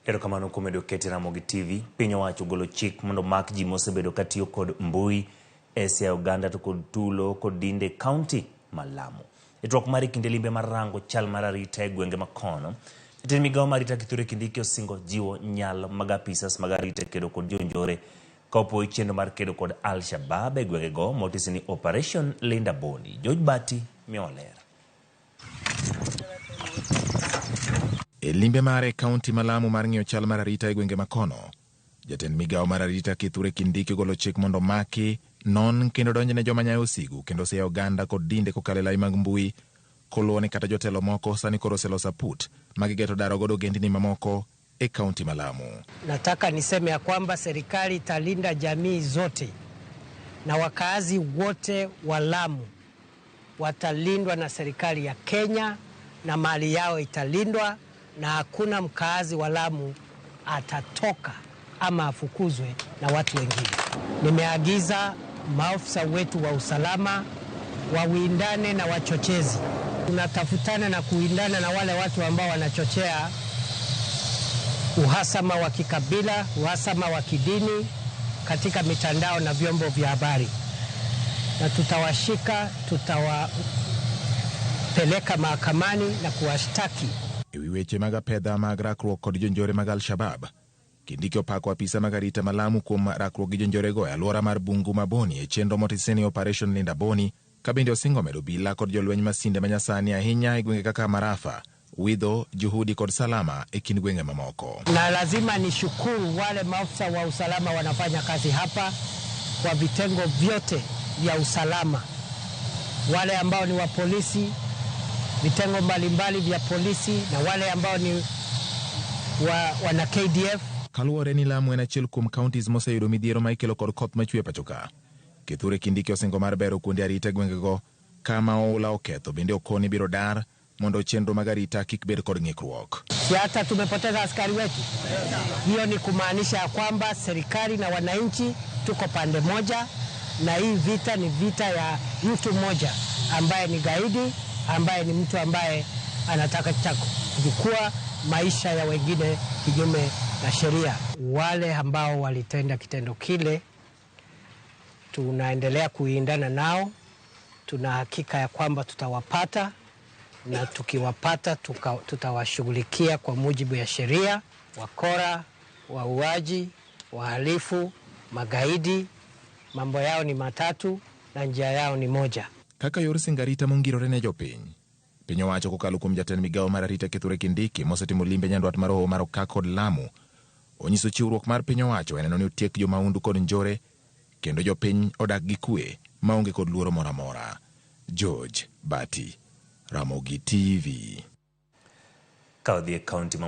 Erokamano kuom medo kete Ramogi TV. Piny owacho ogolo chik mondo mak ji mosebedo katiyo kod mbui e Siaya oganda to kod tulo kod dinde e kaunti ma Lamu. E twak mare kinde limbe mar rango chal mar arita e gwenge ma kono, jatend migawo mar arita Kithure Kindiki osingo jiwo nyalo mag apisas mag arita e kedo kod jonjore ka opoyi chenro mar kedo kod Al Shabab e gwengego motisi ni Operation Linda Boni. George Bati miyowa ler. E limbe mare e kaunti ma Lamu mar ng'iyo chal mar arita e gwenge ma kono, jatend migawo mar arita Kithure Kindiki ogolo chik mondo maki, non kendo donjne joma nyayo osigu kendo siayo oganda kod dinde kokalo e lai mag mbui koluwo ni kata jotelo moko sani koro oseloso aput ma gigeto daro godo ogendini mamoko e kaunti ma Lamu. Nataka niseme ya kwamba serikali italinda jamii zote na wakaazi wote wa Lamu watalindwa na serikali ya Kenya na mali yao italindwa na hakuna mkaazi wa Lamu atatoka ama afukuzwe na watu wengine. Nimeagiza maafisa wetu wa usalama wawindane na wachochezi. Tunatafutana na kuwindana na wale watu ambao wanachochea uhasama wa kikabila, uhasama wa kidini katika mitandao na vyombo vya habari, na tutawashika, tutawapeleka mahakamani na kuwashtaki. E wi weche mag apedha mag rakruok kod jonjore mag Al-Shabab, Kindiki opako apisa mag arita ma Lamu kuom rakruok gi jonjorego e alwora mar Bungu ma Boni e chenro motisi ni Operation Linda Boni, ka bende osingo medo obila kod jolweny masinde manyasani ahinya e gwenge kaka Marafa, Widho, Juhudi kod Salama e kind gwenge mamoko. Na lazima nishukuru wale maafisa wa usalama wanafanya kazi hapa kwa vitengo vyote vya usalama, wale ambao ni wa polisi, vitengo mbalimbali vya polisi na wale ambao ni wana KDF. Kaluwore ni Lamu en achiel kuom counties moseyudo midhiero ma ikelo kod koth machwe pachoka. Kithure Kindiki osingo mar bero kuonde arita e gwengego kama oula oketho bende okoni biro dar mondo chenro mag arita kik bed kod ng'ikruok. Si hata tumepoteza askari wetu. Hiyo ni kumaanisha ya kwamba serikali na wananchi tuko pande moja, na hii vita ni vita ya mtu mmoja ambaye ni gaidi, ambaye ni mtu ambaye anataka kuchukua maisha ya wengine kinyume na sheria. Wale ambao walitenda kitendo kile tunaendelea kuindana nao, tuna hakika ya kwamba tutawapata, na tukiwapata tutawashughulikia kwa mujibu ya sheria. Wakora, wauaji, wahalifu, magaidi, mambo yao ni matatu na njia yao ni moja. Kaka yor singo arita mongirore ne jopiny. Piny owacho kokalo kuom jatend migawo mar arita Kithure Kindiki mosetimo limbe nyandwat mar hoho mar Okak kod Lamu onyiso chiwruok mar piny owacho e neno ni otiek jomahundu kod njore kendo jopiny odak gi kwe maonge kod luoro moro amora. George Bati, Ramogi TV. Ka odhi e kaunti ma